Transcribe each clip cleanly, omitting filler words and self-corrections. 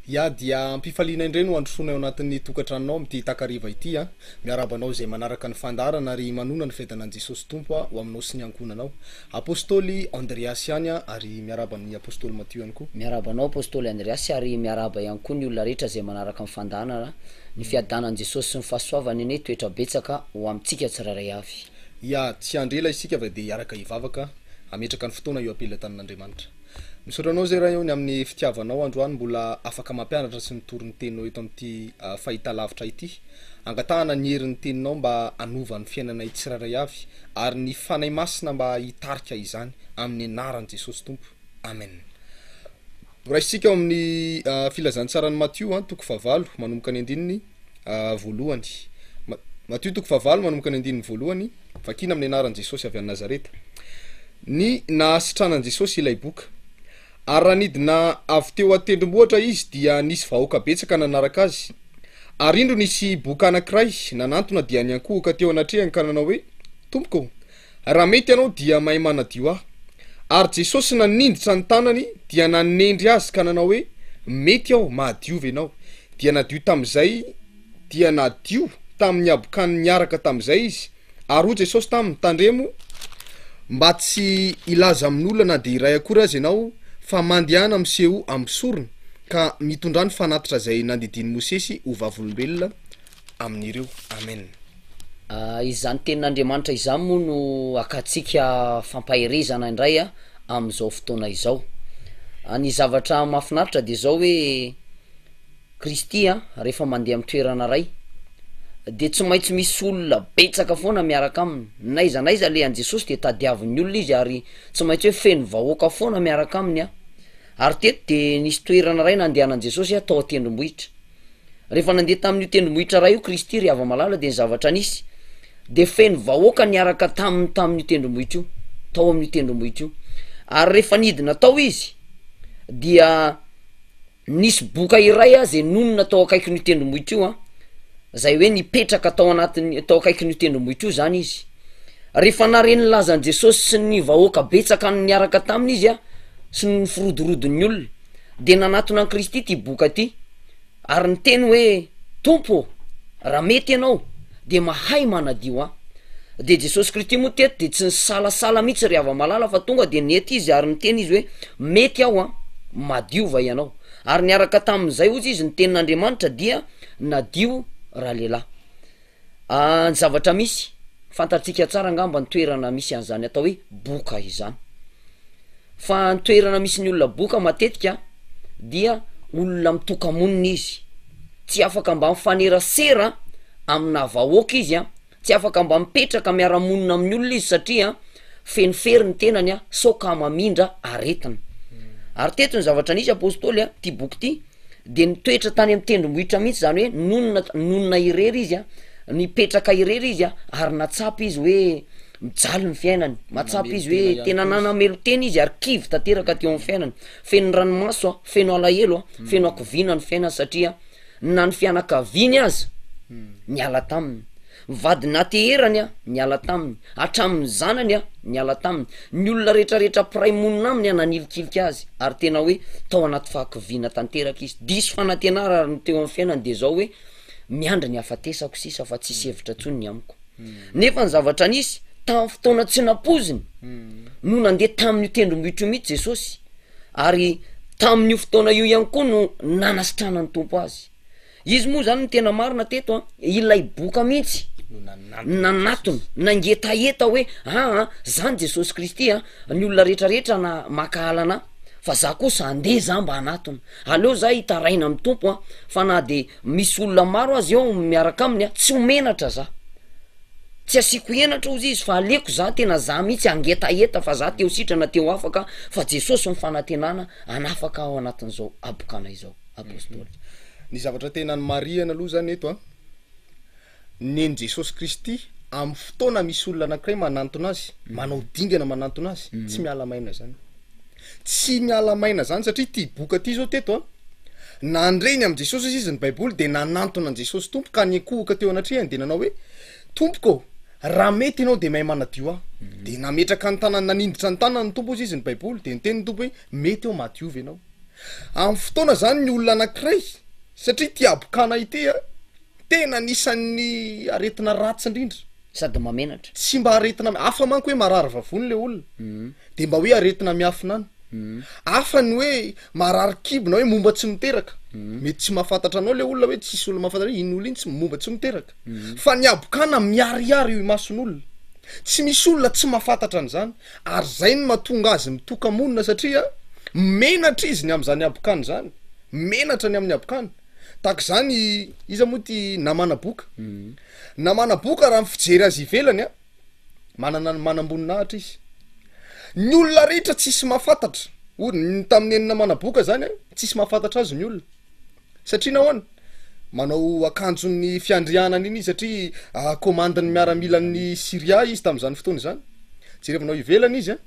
Ya dia ampifaliana indray no androsoana eo anatin'ny tokantranonao amin'ity takariva ity a. Miarahaba anao izay manaraka ny fandaharana ary manona ny fiadanan'i Jesosy Tompo a ho aminao sy ny ankohonanao. Apostoly Andreas ihany a ary miarahaba ny Apostoly Matio ihany koa. Miarahaba anao Apostoly Andreas ary miarahaba ihany koa ny olona rehetra izay manaraka ny fandaharana. Ny fiadanan'i Jesosy sy ny fahasoavany anie hitoetra betsaka ho amintsika tsirairay avy. Ya, tsy hiandry ela isika fa dia hiaraka hivavaka hametraka ny fotoana eo am-pelatanan'Andriamanitra. Misaotra anao zay Ray ô ny amin'ny fitiavanao androany mbola afaka mampianatra sy mitory ny teninao eto amin'ity fahitalavitra ity. Angatahana ny herin'ny teninao mba hanova ny fiainanay tsirairay avy ary ny Fanahy Masina mba hitarika izany amin'ny anaran'i Jesosy Tompo. Amen. Horaisintsika ao amin'ny filazantsaran'i Matio toko fahavalo manomboka ny andininy voalohany. Matio toko fahavalo manomboka ny andininy voalohany, vakina amin'ny anaran'i Jesosy avy any Nazareta. Ny nahasitranan'i Jesosy ilay boka. Ary raha nidina avy teo an-tendrombohitra izy dia nisy vahoaka betsaka nanaraka azy. Ary indro nisy boka anankiray nanantona dia niankohoka teo anatrehany ka nanao hoe, Tompoko, raha mety ianao dia mahay manadio ahy. Ary Jesosy nanindritra ny tanany dia nanendry azy ka nanao hoe, Mety aho, mahadiova ianao. Dia nadio tamin'izay dia nadio tamin'ny habokany niaraka tamin'izay izy. Ary hoy Jesosy taminy, Tandremo mba tsy hilaza amin'olona na dia iray akory aza ianao, fa mandehana miseho amin'ny mpisorona, ka mitondrà ny fanatitra izay nandidian'i Mosesy ho vavolombelona amin'ireo. Amen. Izany tenin'Andriamanitra izany moa no hakantsika fampaherezana indray amin'izao fotoana izao. Ny zavatra mahafinaritra de zao hoe Kristy a rehefa mandeha amy toerana ray de tsy maintsy misy olona betsaka foana miaraka aminy, n'aiza n'aiza alehan'i Jesosy de tadiavin'ny olona izy ary tsy maintsy hoe feno vahoaka foana miaraka aminy a, ary teto de nisy toerana ray nandehanan'i Jesosy a tao an-tendrombohitra. Rehefa nandeha tamin'io tendrombohitra iray io Kristy ry hava-malala dia ny zavatra nisy dia feno vahoaka niaraka taminy tamin'io tendrombohitra io, tao amin'io tendrombohitra io. Ary rehefa nidina tao izy dia nisy boka iray a zay nonina tao akaikin'io tendrombohitra io an, zay hoe nipetraka tao anatin'ny tao akaikin'io tendrombohitra io zany izy. Rehefa nahare ny lazan'i Jesosy sy ny vahoaka betsaka niaraka taminy izy a, sy ny firodorodon'ny olona, Dia nanatona an'i Kristy ity boka ity, ary niteny hoe, Tompo ô, raha mety Ianao, dia mahay manadio ahy. Dia Jesosy Kristy moa teto dia tsy nisalasala mihitsy ry hava-malala fa tonga dia nety Izy ary niteny Izy hoe, Mety Aho an, madiova ianao. Ary niaraka tamin'izay hozy Izy ny tenin'Andriamanitra dia nadio ralehilahy. Ny zavatra misy, fantatsika tsara angamba ny toerana misy an'izany atao hoe boka izany. Fa ny toerana misy ny olona boka matetika dia olona mitoka-monina izy, tsy afaka mba mifanerasera amina vahoaka izy an, tsy afaka mba mipetraka miara-monina amin'ny olona izy satria feno fery ny tenany an, sao ka mamindra aretina. Ary teto ny zavatra nisy apostoly an, ty boky ty de nitoetra tany amy tendrombohitra mihitsy zany hoe nonina nonina irery izy a, nipetraka irery izy a, ary natsapa izy hoe mijaly ny fiainany, matsapa izy hoe tena nanamelo-tena izy ary kivy tanteraka teo amy fiainany, feno ranomaso a, feno alahelo a, feno hakiviana ny fiainany satria na ny fianakaviany aza niala taminy. Ny vady nateherany a, niala taminy, hatramin'ny zanany a, niala taminy, ny olona retraretra mpiray monina aminy a, nanilikilika azy, ary tena hoe tao anaty fahakiviana tanteraka izy, diso fanantenana ary ny teo amin'ny fiainany de zao hoe miandry ny hafatesako sisa fa tsisy hevitra tsony ny amiko, nefa ny zavatra nisy tamin'ny fotoana tsy nampoiziny no nandeha tamin'io tendrombohitra io mihitsy Jesosy, ary tamin'io fotoana io ihany koa no nanasitranan'ny Tompo azy. Izy moa zany ny tena marina teto an, ilay boka mihitsy nanatona, nangetaheta hoe aa zany Jesosy Kristy an, ny olona retraretra na mankahala anah, fa za kosa andeha za mba hanatona, aleo za hitaraina amy Tompo an, fa na de misy olona maro aza eo miaraka aminy an, tsy ho menatra za, tsy asiako henatra ozy izy fa aleko za tena za mihitsy hangetaheta fa za te ho sitrana te ho afaka fa Jesosy ny fanantenana hanafaka aho anatin'izao habokana izao. Apostoly. Ny zavatra tena nomarihana aloha zany eto an, nen'i Jesosy Kristy amin'ny fotoana misy olona anankiray manantona azy, manao dingana manantona azy, tsy miala maina zany. Tsy miala maina zany satria ity boka ty zao teto an, nandre ny amin'i Jesosy izy ny baiboly de nanantona an'i Jesosy Tompo ka niankohoka teo anatrehany de nanao hoe, Tompoko ô, raha mety ianao de mahay manadio aho. De nametraka ny tanany, nanindritra ny tanany ny Tompo hozy izy ny baiboly, de niteny ny Tompo hoe, mety aho mahadiova ianao. Amin'ny fotoana zany ny olona anankiray, satria ity habokana ity a, tena anisan'ny aretina ratsy indrindra. Sady mahamenatra. Tsy mba aretina, hafa manko hoe marary vavony le olona, de mba hoe aretina miafina any. Hafa ny hoe marary kibo na hoe momba tsy miteraka, mety tsy mahafantatra anao le olona hoe tsisy olona mahafantatra hoe iny olona iny tsy momba tsy miteraka. Fa ny habokana miharihary eo imason'olona. Tsy misy olona tsy mahafantatra an'izany. Ary zay no mahatonga azy mitoka-monina satria menatra izy ny amin'izany habokana izany, menatra ny amin'ny habokana. Tahaka izany iza moa ity Namana Boka? Namana Boka raha ny fijery azy ivelany a, manana ny manam-boninahitra izy. Ny olona rehetra tsisy mahafantatra, hoy ny tamin'ny eny Namana Boka zany a, tsisy mahafantatra azy ny olona. Satria nahoana? Manao akanjon'ny fiandrianana iny izy satria komandin'ny miaramilan'ny Syria izy tamin'izany fotoana izany. Jerevanao ivelany izy a,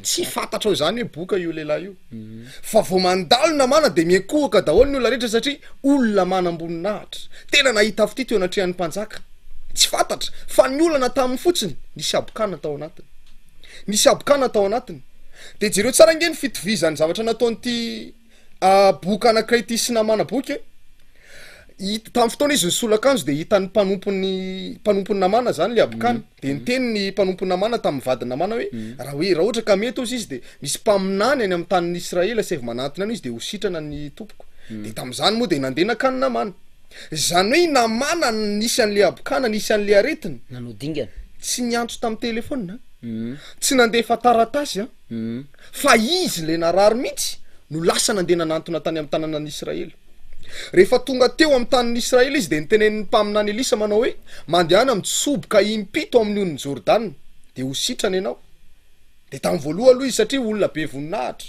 tsy fantatrao izany hoe boka io lehilahy io. Fa vao mandalo Namana dia miankohoka daholo ny olona rehetra satria olona manam-boninahitra. Tena nahita fitia teo anatrehan'ny mpanjaka. Tsy fantatra fa ny olana taminy fotsiny, nisy habokana tao anatiny. Nisy habokana tao anatiny. Dia jereo tsara ange ny fitovizan'ny zavatra nataon'ity Boky anankiray ity sy namana boky e. Hita tamin'ny fotoana izy nisolo akanjo de hitan'ny mpanompon'ny mpanompon'i Namana zany le habokany. De niteny ny mpanompon'i Namana tamin'ny vadin'i Namana hoe raha hoe raha ohatra ka mety hozy izy de misy mpaminany any amin'ny tanin'i Israely asaivo manantona any izy de ho sitrana ny tompoko. De tamin'izany moa de nandeha nankany Namana. Zany hoe i Namana nisy an'le habokana, nisy an'le aretina. Nanao dingana. Tsy niantso tamin'ny telefaonina, tsy nandefa taratasy an. Fa izy ilay narary mihitsy no lasa nandeha nanantona tany amin'ny tanànan'i Israely. Rehefa tonga teo amin'ny tanin'i Israely izy dia notenenin'ny mpaminany Elisa manao hoe, Mandehana mitsoboka impito amin'ny onin'i Jordana, dia ho sitrana ianao. Dia tamin'ny voalohany aloha izy satria olona be voninahitra,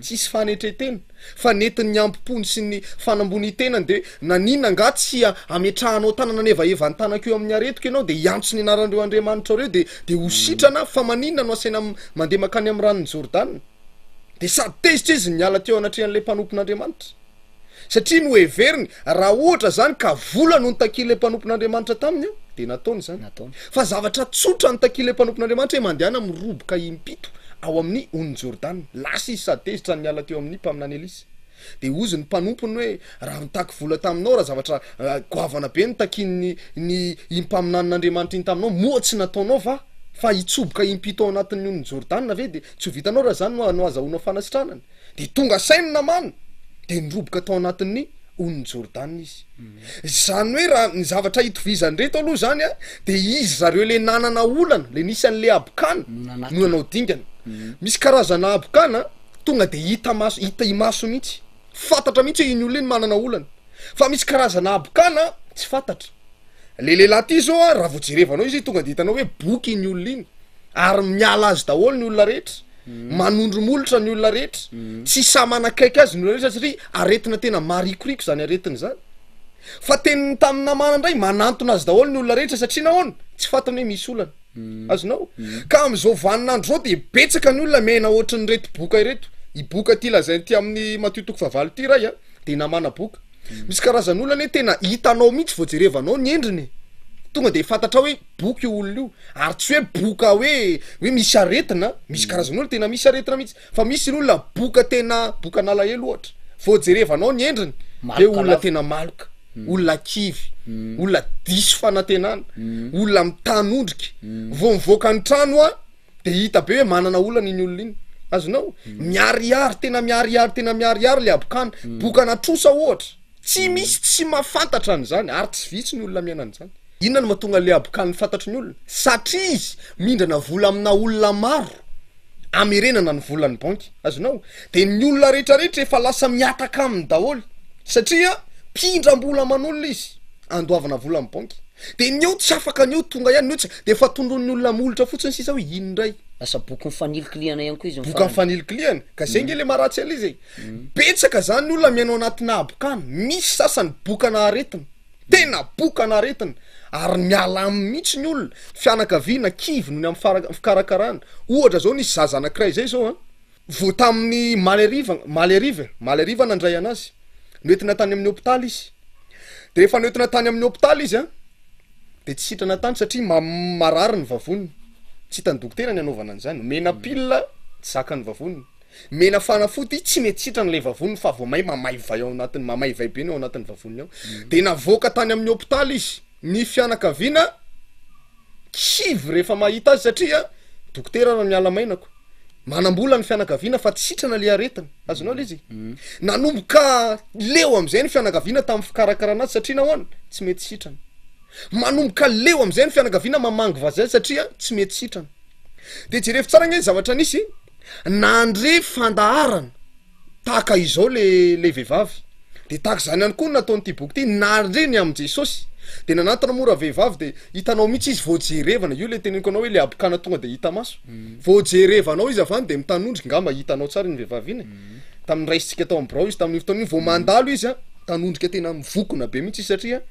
tsisy fanetren-tena. Fa nentin'ny hambom-pony sy ny fanambonian-tenany dia hoe, Naninona angaha tsy ametrahanao tanana anevaeva ny tanako eo amin'ny aretiko ianao dia hiantso ny anaran'ireo andriamanitrao ireo dia dia ho sitrana aho, fa maninona no asaina mandeha mankany amin'ny ranon'i Jordana? Dia sady tezitra izy niala teo anatrehan'ilay mpanompon'Andriamanitra. Satria noheveriny, raha ohatra izany ka vola no nitakian'ilay mpanompon'Andriamanitra taminy, dia nataony izany. Nataony. Fa zavatra tsotra nitakian'ilay mpanompon'Andriamanitra hoe mandehana miroboka impito ao amin'ny onin'i Jordana. Lasa izy sady tezitra niala teo amin'ny mpaminany Elisa. Dia hozy ny mpanompony hoe, Raha nitaky vola taminao, raha zavatra goavana be notakian'ny ny iny mpaminanin'Andriamanitra iny taminao, moa tsy nataonao va? Fa hitsoboka impito ao anatin'ny onin'i Jordana ve dia tsy ho vitanao raha izany no no azahoanao fanasitranana? Dia tonga saina i Namàna, dia niroboka tao anatin'ny onin'i Jordana izy. Izany hoe raha ny zavatra itovizan'ireto aloha izany an, dia izy zareo le nanana olana, le nisy an'le habokana no nanao dingana. Misy karazana habokana tonga dia hita maso, hita imaso mihitsy, fantatra mihitsy hoe iny olona iny manana olana. Fa misy karazana habokana tsy fantatra. Le lehilahy ty zao an, raha vao jerevanao izy tonga de hitanao hoe boky iny olona iny, ary miala azy daholo ny olona rehetra, manondro molotra ny olona rehetra, tsy sahy manakaiky azy ny olona rehetra satria aretina tena marikoriko zany aretina zany. Fa teniny tamin'ny namana ndray manantona azy daholo ny olona rehetra satria nahoana? Tsy fantany hoe misy olana. Azonao? Ka am'zao vaninandro zao de betsaka ny olona miaina ohatran'ireto boka ireto. I boka ty lazainy ty amin'ny Matio toko fahavalo ty ray a, de namana boka. Misy karazan'olona anie tena hitanao mihitsy vao jerevanao ny endriny e, tonga de fantatrao hoe boka io olona io, ary tsy hoe boka hoe hoe misy aretina, misy karazan'olona tena misy aretina mihitsy, fa misy ny olona boka tena bokan'alahelo ohatra, vao jerevanao ny endriny de olona tena maloka, olona kivy, olona diso fanantenana, olona mitanondrika, vao mivoaka ny trano an. De hita be hoe manana olana iny olona iny. Azonao? Miharihary, tena miharihary, tena miharihary le habokana. Bokana trosa ohatra. Tsy misy tsy mahafantatra an'izany ary tsy vitsy ny olona miaina an'izany. Inona no mahatonga an'le habokany fantatry ny olona? Satria izy mindrana vola amina olona maro amerenana ny volan'ny banky. Azonao? De ny olona rehetrarehetra efa lasa mihataka aminy daholo satria mpindram-bola aman'olona izy andoavana vola amin'ny banky. De ny eo tsy afaka ny eo tonga ihany ny eo tsy de efa tondroin'ny olona molotra fotsiny sisa hoe iny ndray. Lasa boky mifanilikilihana ihany koa izy Boky mifanilikilihana, ka zay nge le maharatsy an'le izy e. Betsaka zany ny olona miaina ao anatina habokana, misy sasany bokana aretina, tena bokana aretina, ary miala aminy mihitsy ny olona, fianakaviana kivy noho ny amin'ny fara- fikarakarana, ohatra zao nisy zaza anakiray zay zao an, Vao tamin'ny maly hariva, maly hariva e, maly hariva nandray anazy, noentina tany amin'ny hopitaly izy, de rehefa noentina tany amin'ny hopitaly izy an, de tsy sitrana tany satria ma- marary ny vavoniny, tsy hitan'ny dokotera ny hanaovana an'izany, omena pilina tsy zakan'ny vavoniny. Mena fanafody tsy mety sitrana ilay vavoniny fa vao may mamaivay ao anatin'ny mamaivay be ny ao anatin'ny vavoniny ao. De navoaka tany amin'ny hopitaly izy. Ny fianakaviana kivy rehefa mahita azy satria dokotera raha miala mainako. Manam-bola ny fianakaviana fa tsy sitrana le aretina. Azonao le izy? Nanomboka leo am'zay ny fianakaviana tamin'ny fikarakarana azy satria nahoana? Tsy mety sitrana. Manomboka leo am'zay ny fianakaviana mamangy vazaha satria tsy mety sitrana. De jerevo tsara ange ny zavatra nisy, nandre fandaharana tahaka izao le le vehivavy, de tahaka izany ihany koa no nataon'ity boky ity, nandre ny amin'i Jesosy, de nanantona moa ravehivavy de hitanao mihitsy izy vao jerevana, io le teneniko anao hoe le habokana tonga de hita maso, vao jerevanao izy avy any de mitanondrika, ngamba hitanao tsara iny vehivavy iny e, tamin'ny raisintsika tao amin'ny birao izy tamin'iny fotoana iny, vao mandalo izy an, mitanondrika tena mivokona be mihitsy izy satria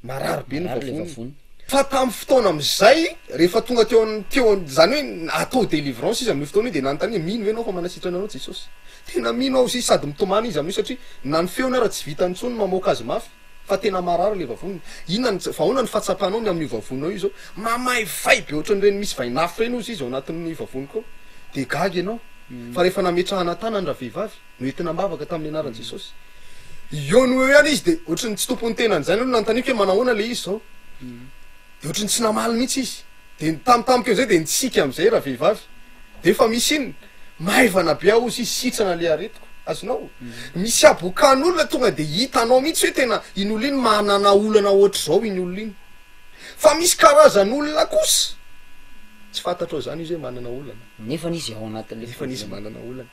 marary be ny vavoniny. Fa tamin'ny fotoana amin'izay, rehefa tonga teo an, teo an, izany hoe atao délivrance izy amin'io fotoana io dia nanontaniana, mino ve ianao fa manasitrana anao Jesosy? Tena mino aho hozy izy, sady mitomany izy amin'io satria na ny feony ara tsy vitany intsony ny mamoaka azy mafy fa tena marary ilay vavoniny. Inona ny, fa ahoana ny fahatsapanao ny amin'io vavoninao io izao? Mamaivay be ohatran'ireny misy vainafo ireny hozy izy ao anatin'ny vavoniko ao. Dia gaga ianao fa rehefa nametrahana tanana ravehivavy, Noentina am-bavaka tamin'ny anaran'i Jesosy. Eo no eo ihany izy de ohatran'ny tsy tompon'ny tenany izany aloha nanontaniako hoe manahoana le izy zao. De ohatran'ny tsy namaly mihitsy izy. De tampotampoka eo zay de nitsiky am'zay ravehivavy. De efa misy inona? Maivana be aho hozy izy, sitrana le aretiko. Azonao? Misy habokan'olona tonga de hitanao mihitsy hoe tena iny olona iny manana olana ohatr'izao iny olona iny. Fa misy karazan'olona kosa tsy fantatrao zany izy hoe manana olana. Nefany izy ao anatin'le Nefany izy manana olana.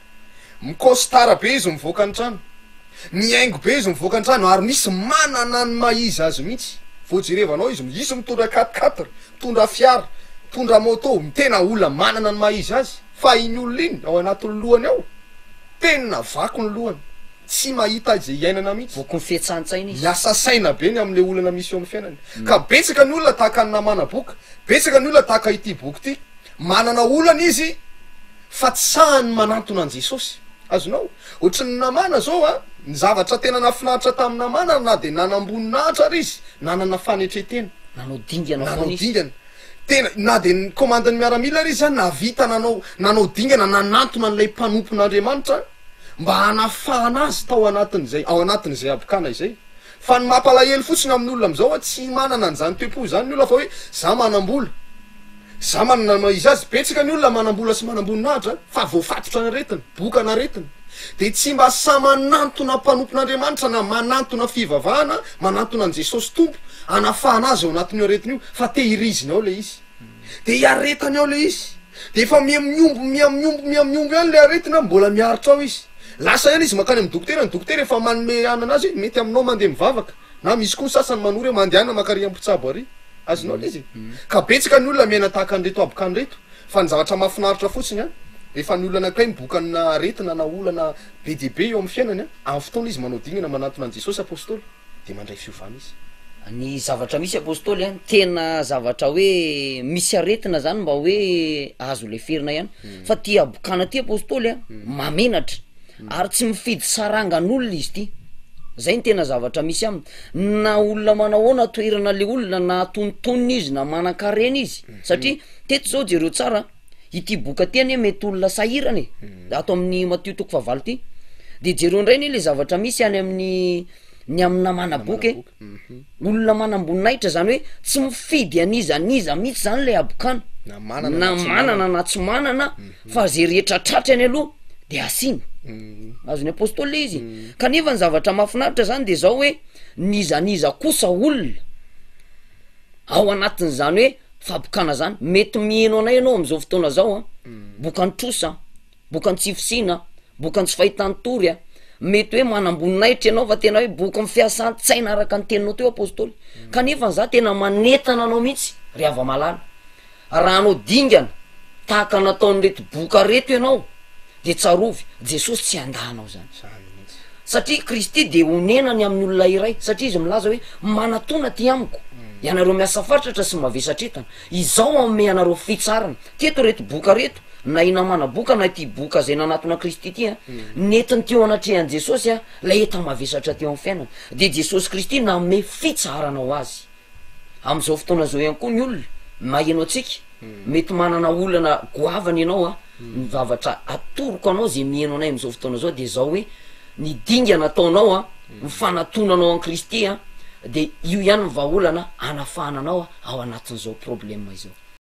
Mikôstara be izy mivoaka ny trano. Mihaingo be izy mivoaka ny trano ary misy manana ny maha izy azy mihitsy. Vao jerevanao izy, izy mitondra quatre quatre, mitondra fiara, mitondra moto, tena olona manana ny maha izy azy. Fa iny olona iny, ao anatin'ny lohany ao, tena vaky ny lohany. Tsy mahita izay iainana mihitsy. Voky ny fihetsahan-tsaina izy. Miasa saina be ny amin'ilay olana misy eo amin'ny fiainany. Ka betsaka ny olona tahaka an'i Namana boka, betsaka ny olona tahaka ity boky ity. Manana olana izy fa tsy sahany manantona an'i Jesosy. Azonao? Ohatry ny Namana zao a, ny zavatra tena nahafinaritra tamin'i Namana na dia nanam-boninahitra ary izy, nanana fanetren-tena. Nanao dingana foana Nanao izy. dingana. Tena, na dia ny komandin'ny miaramila ary izy a, nahavita nanao, nanao dingana nanantona an'ilay mpanompon'Andriamanitra mba hanafahana azy tao anatin'izay, ao anatin'izay habokana izay. Fa ny mampalahelo fotsiny amin'ny olona amin'izao a, tsy manana an'izany toe-po izany ny olona fa hoe za manam-bola. Za manana ny maha izy azy, betsaka ny olona manam-bola sy manam-boninahitra fa voafatotra ny aretina, boka an'aretina. Dia tsy mba sahy manantona mpanompon'Andriamanitra na manantona fivavahana, manantona an'i Jesosy Tompo hanafahana azy ao anatin'io aretina io fa tehiriziny ao ilay izy. Dia iaretany ao ilay izy. Dia efa miha mihombo, miha mihombo, miha mihombo ihany ilay aretina, mbola miaritra ao izy. Lasa ihany izy mankany amin'ny dokotera, ny dokotera efa manome anana azy hoe mety aminao mandeha mivavaka. Na misy koa ny sasany manoro hoe mandehana maka ary mpitsabo ary. Azonao le izy e? Ka betsaka ny olona miaina tahaka an'ireto habokany ireto, fa ny zavatra mahafinaritra fotsiny an, rehefa ny olona anankiray mibokanina aretina na olana be dia be eo amin'ny fiainany an, amin'ny fotoana izy manao dingana manantona an'i Jesosy Apostoly, dia mandray fiovana izy. Ny zavatra misy Apostoly an, tena zavatra hoe misy aretina zany mba hoe azo leferina ihany, fa ty habokana ty Apostoly an, mahamenatra. Ary tsy mifidy sarangan'olona izy ity. Zay no tena zavatra misy aminy. Na olona manao ahoana toerana le olona na antonontonona izy na manan-karena izy. Satria teto zao jereo tsara, ity boka ty anie mety olona sahirana e, ato amin'ny Matio toko fahavalo ty. De jereo indray anie le zavatra misy any amin'ny ny amin'ny namana boka e. Olona manam-boninahitra zany hoe tsy mifidy an'iza n'iza mihitsy zany le habokana, Na manana na na tsy manana manana. na tsy manana fa ze rehetra tratrany aloha de asiana, azon'ny apôstôly le izy, kanefa ny zavatra mahafinaritra zany de zao hoe n'iza n'iza kosa olona ao anatin'izany hoe fahabokana zany, mety miheno anay ianao am'zao fotoana zao an, bokan-trosa. Bokan'ny tsy fisiana, bokan'ny tsy fahitan-tory a, mety hoe manam-boninahitra ianao fa tena hoe bokin'ny fiasan-tsaina araka ny teninao teo apostoly, kanefa za tena manentana anao mihitsy ry hava-malala, raha hanao dingana tahaka nataon'ireto boka reto ianao de tsarovy Jesosy tsy handà anao zany, satria Kristy de onenany amin'ny olona iray, satria izy milaza hoe manatona aty amiko ianareo miasa fatratra sy mavesatra entana, izao hanome anareo fitsarana. Teto reto boka reto, na i Namana boka na ity boka zay nanatona Kristy ity an, nentiny teo anatrehan'i Jesosy an, ilay enta-mavesatra teo amin'ny fiainana, dia Jesosy Kristy nanome fitsaharana ho azy. Amin'izao fotoana izao ihany koa ny olona maheno antsika, mety manana olana goavana ianao an, Ny zavatra atoroko anao zay miheno anay am'zao fotoana zao de zao hoe ny dingana ataonao an, ny fanatonanao an'i Kristy an, de io ihany ny vahaolana anafahana anao ao anatin'izao problème izao.